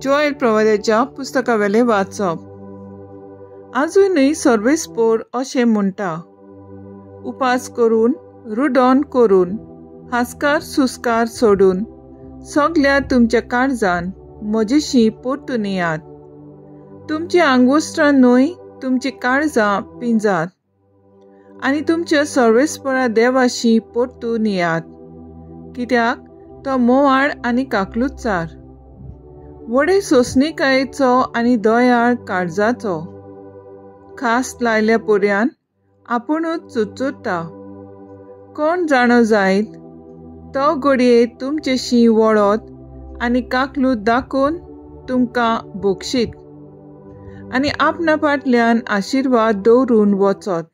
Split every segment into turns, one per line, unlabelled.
Joel प्रवाद्याच्या पुस्तकावेलें वाचप. आजुनूय सर्वेस्पोर अशें म्हणटा, उपास करून, रुडोन करून, हास्कार सुस्कार सोडून सगल्या तुमच्या काळजान म्हजेशी परतून येयात. तुमची आंगवस्त्रां न्हय, तुमची काळजां पिंजात आनी तुमच्या सर्वेस्परा देवाशी परतून येयात, कित्याक तो मोवाळ आनी काकलुचार, व्हडे सोंसणीकायेचो आनी दयाळ काळजाचो, खास लायल्या पर्यान आपुणूच चुचुरता. कोण जाणो जायत, तो घडये तुमचेशी वळत आनी काकलूत दाखोवन तुमकां बक्षीत आनी आपणा फाटल्यान आशिर्वाद दवरून वचत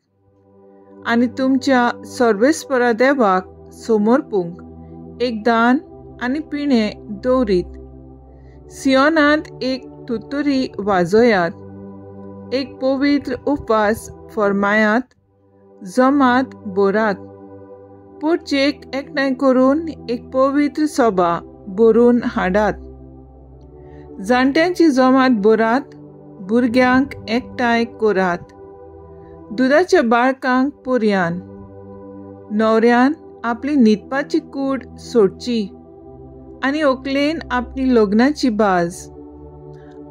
आनी तुमच्या सर्वेस्परा देवाक समर्पूंक एक दान आनी पिणें दवरीत. सियोनांत एक तुतुरी वाजयात, एक पवित्र उपास फर्मायात, जमात भरात, पोटचेक एकठांय करून एक पवित्र सभा भरून हाडात. जाणट्यांची जमात भरात, भुरग्यांक एकठांय करात, दुदाच्या बाळकांक पुरयान. न्हवऱ्यान आपली न्हिदपाची कूड सोडची आनी व्हंकलेन आपली लग्नाची बाज.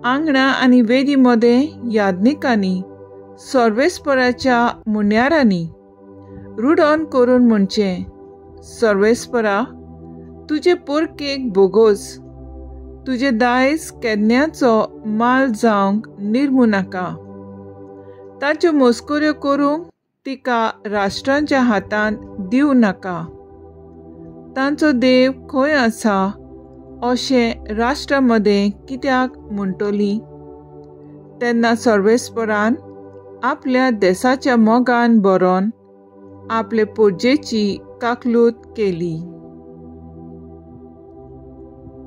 आंगणां आनी वेदी मदें याज्ञिकांनी, सर्वेस्पराच्या मुन्यारांनी रुडोन करून म्हणचें, सर्वेस्परा, तुजे पोरकेक भोगोस, तुजे दायज केन्नाचो माल जावंक निर्मू नाका. ताच्यो मस्कऱ्यो करूंक तिका राष्ट्रांच्या हातांत दिवं नाका. तांचो देव खंय आसा अशें राष्ट्रा मदें कित्याक म्हणटली? तेन्ना सर्वेस्परान आपल्या देसाच्या मोगान बरोवन आपले पोरजेची काकलूत केली.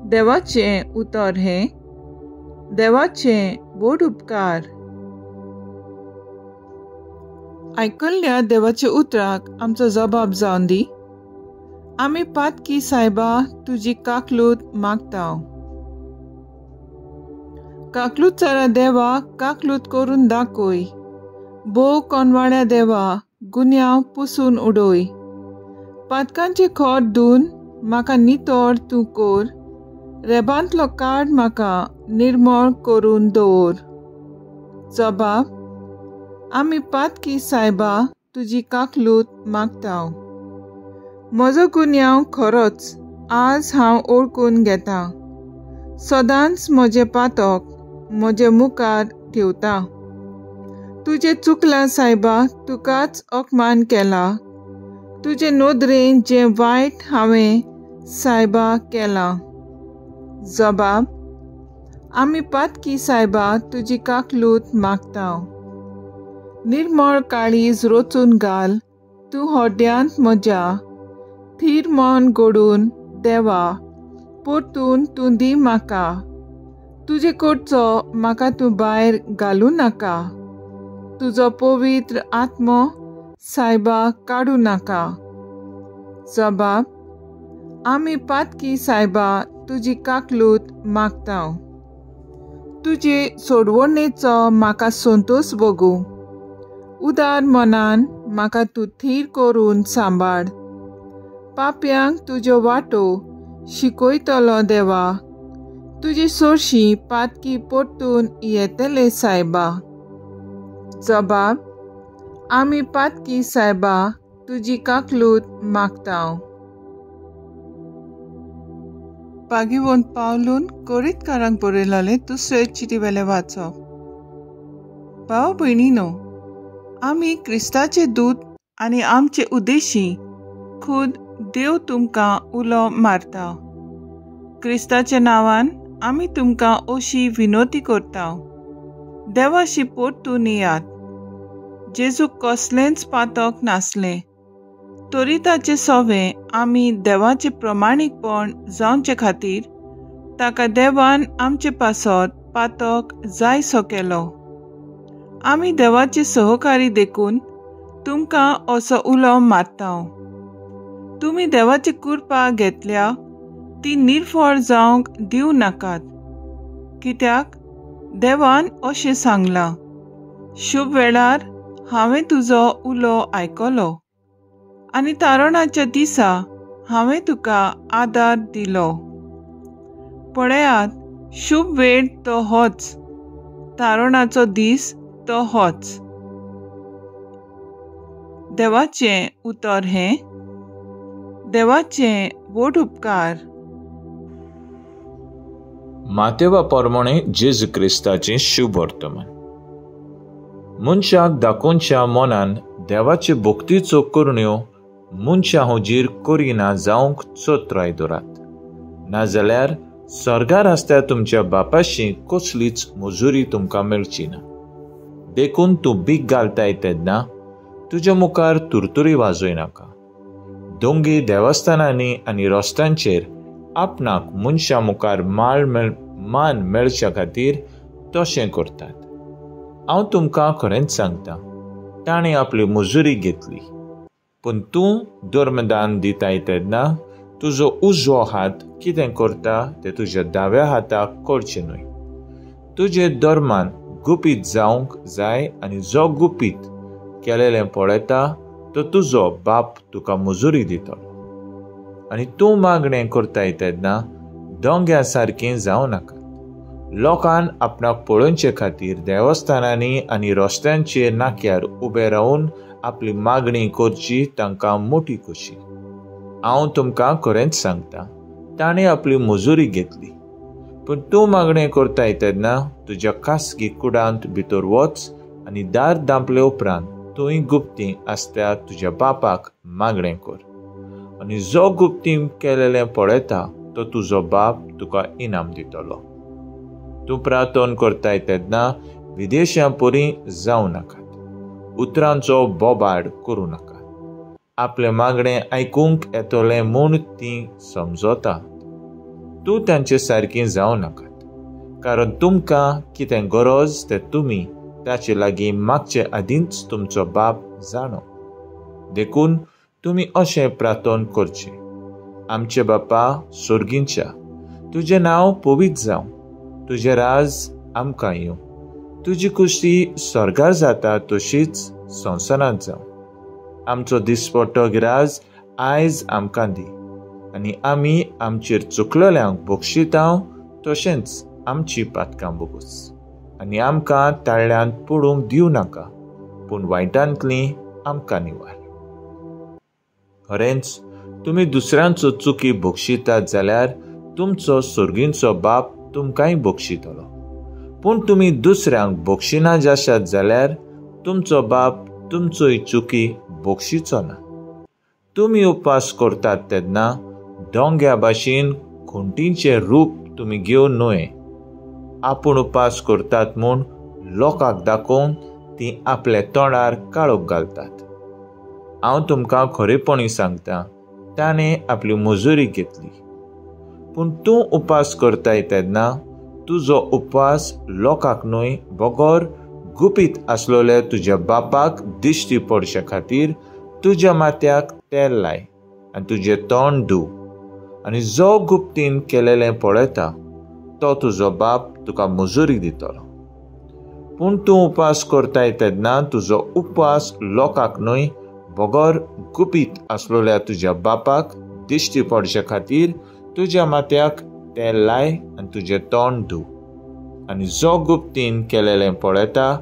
देवाचें उतर हें. देवाचें व्हड उपकार. आयकल्ल्या देवाच्या उतराक आमचो जबाब जावन दी. आमी पातकी सायबा, तुजी काकलूत मागता. काकलूत देवा, काकलूत करून दाखय. भोव कोनवाड्या देवा, गुन्यांव पुसून उडय. पातकांचे खोट धुवन म्हाका नितळ तूं कर, रेबांतलो काड म्हाका निर्मळ करून दवर. जबाब, आमी पातकी सायबा, तुजी काकलूत मागता. म्हजो गुन्यांव खरोच आज हांव ओळखून घेता, सदांच म्हजें पातक म्हजे मुखार ठेवता. तुजें चुकलां सायबा, तुकाच अपमान केला. तुजे नदरेन जें वायट हांवें सायबा केलां. जबाब, आमी पातकी सायबा, तुजी काकलूत मागता. निर्मळ काळीज रचून घाल तूं हड्ड्यांत म्हज्या, थीर मन घडून देवा परतून तूं दी म्हाका. तुजे कडचो म्हाका तूं भायर घालूं नाका, तुजो पवित्र आत्मो सायबा काडूं नाका. जबाब, आमी पातकी सायबा, तुजी काकलूत मागता. तुजे सोडवणेचो म्हाका संतोश भोगूं, उदार मनान म्हाका तूं थीर करून सांबाळ. पापयांक तुज्यो वाटो शिकयतलो देवा, तुजे सोरशी पातकी परतून येतले सायबा. जबाब, आमी पातकी सायबा, तुजी काकलूत मागता. पागिवोन पावलून कोरीतकारांक बरयलें दुसरे चिटी वेलें वाचप. भाव भयणीनो, आमी क्रिस्ताचे दूत आनी आमचे उद्देशी खुद देव तुमकां उलो मारता. क्रिस्ताच्या नांवान आमी तुमकां अशी विनोती करता, देवाशी परतून येयात. जेजूक कसलेंच पातक नासलें तरी ताचें सवें आमी देवाचें प्रमाणीकपण जावचे खातीर ताका देवान आमचे पासत पातक जायसो केलो. आमी देवाचे सहकारी देखून तुमकां असो उलो मारता. तुमी देवाची कृपा घेतल्या ती निर्फळ जावंक दिवं नाकात, कित्याक देवान अशें सांगलां, शुभ वेळार हांवें तुजो उलो आयकलो आनी तारणाच्या दिसा हांवें तुका आदार दिलो. पळयात, शुभ वेळ तो होच, तारणाचो दीस तो होच. देवाचें उतर हें. देवाचें व्हड उपकार.
मातेवा प्रमाणे जेजू क्रिस्ताचें शुभ वर्तमान. मनशाक दाखोवच्या मनान देवाचे भक्तीचो करण्यो मनशां हुजीर करिना जावंक चत्राय दवरात, नाजाल्यार सर्गार आसता तुमच्या बापाशी कसलीच मजुरी तुमकां मेळची ना. देखून तूं भीक घालताय तेन्ना तुज्या मुखार तुरतुरी वाजय नाका. दोंगी देवस्थानांनी आनी रस्त्यांचेर आपणाक मनशां मुखार मान मेळच्या खातीर तशें करतात. हांव तुमकां खरेंच सांगता, ताणें आपली मजुरी घेतली. पूण तूं धर्मदान दिताय तेन्ना तुजो उजवो हात कितें करता तें तुज्या दाव्या हाताक कळचें न्हय. तुजें धर्मान गुपीत जावंक जाय आनी जो गुपीत केलेलें पळयता तो तुजो बाप तुका मजुरी दितलो. आनी तूं मागणें करताय तेन्ना दोंग्या सारकें जावं नाका. लोकान आपणाक पळोवचे खातीर देवस्थानांनी आनी रस्त्यांचेर नाक्यार उबे रावन आपली मागणी करची तांकां मोटी खोशी. हांव तुमकां खरेंच सांगता, ताणें आपली मजुरी घेतली. पूण तूं मागणें करताय तेन्ना तुज्या खासगी कुडांत भितर वच आनी दार धांपले उपरांत तूंय गुप्ती आसता तुज्या बापाक मागणें कर, आनी जो गुप्ती केलेलें पळयता तो तुजो बाप तुका इनाम दितलो. तूं प्रार्थना करताय तेन्ना विदेशां परी जावं नाकात, उतरांचो बोबाड करूं नाकात. आपलें मागणें आयकूंक येतलें म्हूण तीं समजतात. तूं तांचे सारकीं जावं नाकात, कारण तुमकां कितें गरज तें तुमी ताचे लागीं मागचे आदींच तुमचो बाप जाणो. देखून तुमी अशें प्रार्थना करचें, आमचे बापा सोर्गींच्या, तुजें नांव पवित्र जावं, तुजें राज आमकां येवं, तुजी कुशी स्वर्गार जाता तशीच संवसारांत जावं. आमचो दिसपट्टो गिराज आयज आमकां दी, आनी आमी आमचेर चुकलेल्यांक बक्षितां तशेंच आमची पातकां बोगस, आनी आमकां ताळ्यांत पडूंक दिवं नाका, पूण वायटांतली आमकां निवार. खरेंच तुमी दुसऱ्यांचो चुकी बक्षितात जाल्यार तुमचो सोर्गींचो बाप तुमकांय बक्षितलो. पूण तुमी दुसऱ्यांक बक्षिना जाशात जाल्यार तुमचो बाप तुमचोय चुकी बक्षिचो ना. तुमी उपास करतात तेन्ना दोंग्या भाशेन खुंटीचें रूप तुमी घेवन न्हय, आपूण उपास करतात म्हूण लोकांक दाखोवन ती आपल्या तोंडार काळोख घालतात. हांव तुमकां खरेपणी सांगता, ताणें आपली मजुरी घेतली. पूण तूं उपास करताय तेन्ना तुजो उपास लोकांक न्हय बगर गुपीत आसलेल्या तुज्या बापाक दिश्टी पडचे खातीर तुज्या माथ्याक तेल लाय आनी तुजें तोंड धू, आनी जो गुप्तीन केलेलें पळयता तो तुजो बाप तुका मजुरी दितलो. पूण तूं उपास करताय तेन्ना तुजो उपास लोकांक न्हय बगर गुपीत आसलेल्या तुज्या बापाक दिश्टी पडचे खातीर तुज्या माथ्याक तेल लाय आनी तुजें तोंड धू, आनी जो गुप्तीन केलेलें पळयता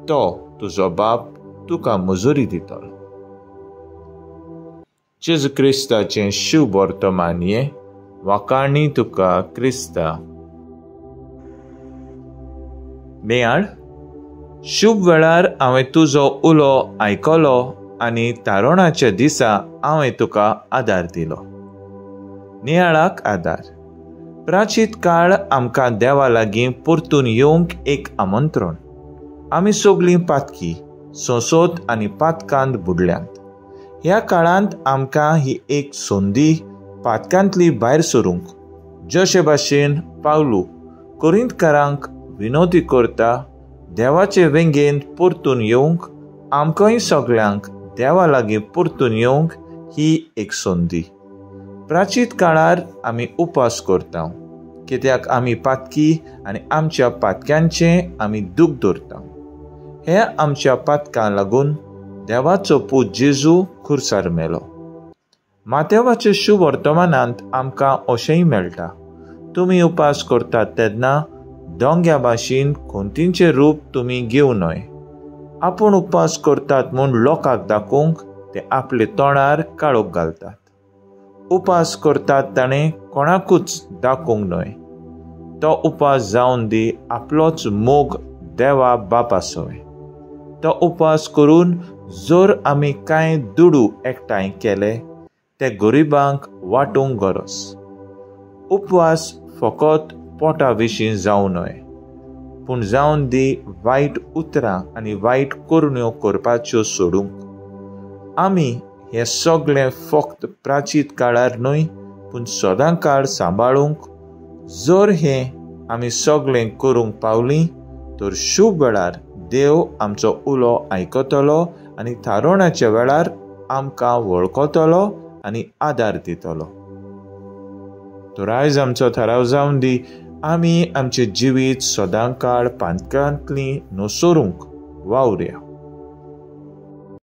तो तुजो बाप तुका मजुरी दितलो. जेजू क्रिस्ताचें शुभ वर्तमान हें. वाखाणी तुका क्रिस्ता. मेयाळ, शुभ वेळार हांवें तुजो उलो आयकलो आनी तारणाच्या दिसा हांवें तुका आदार दिलो. नियाळाक आदार. प्राचीत काळ आमकां देवा लागीं परतून येवंक एक आमंत्रण. आमी सगळीं पातकी, सोंसोत आनी पातकांत बुडल्यांत. ह्या काळांत आमकां ही एक संदी पातकांतली भायर सरूंक, जशे भाशेन पावलू कोरिंतकारांक विनोदी करता, देवाचे वेंगेंत परतून येवंक आमकांय सगळ्यांक देवा लागीं परतून येवंक ही एक संदी. प्राचीत काळार आमी उपास करता. कित्याक आमी पातकी आनी आमच्या पातक्यांचें आमी दूख दवरता. हे आमच्या पातकां लागून देवाचो पूत जेजू खुर्सार मेलो. मातेवाच्या शुभ वर्तमानांत आमकां अशेंय मेळटा, तुमी उपास करतात तेन्ना दोंग्या भाशेन कोंतींचें रूप तुमी घेवं न्हय. आपूण उपास करतात म्हूण लोकांक दाखोवंक ते आपले तोंडार काळोख घालतात. उपास करतात ताणें कोणाकूच दाखोवंक न्हय. तो उपास जावन दी आपलोच मोग देवा बापा सवें. तो उपास करून जर आमी कांय दुडू एकठांय केले ते गरिबांक वांटूंक गरज. उपवास फकत पोटा विशीं जावं न्हय, पूण जावन दी वायट उतरां आनी वायट करण्यो करपाच्यो सोडूंक. आमी हें सगळें फक्त प्राचीत काळार न्हय पूण सदां काळ सांबाळूंक. जर हें आमी सगळें करूंक पावलीं तर शुभ वेळार देव आमचो उलो आयकतलो आनी थारोवण्याच्या वेळार आमकां वळखतलो आनी आदार दितलो. तर आयज आमचो थाराव जावन दी आमी आमचें जिवीत सदां काळ पातकांतलीं नसोरूंक वावरया.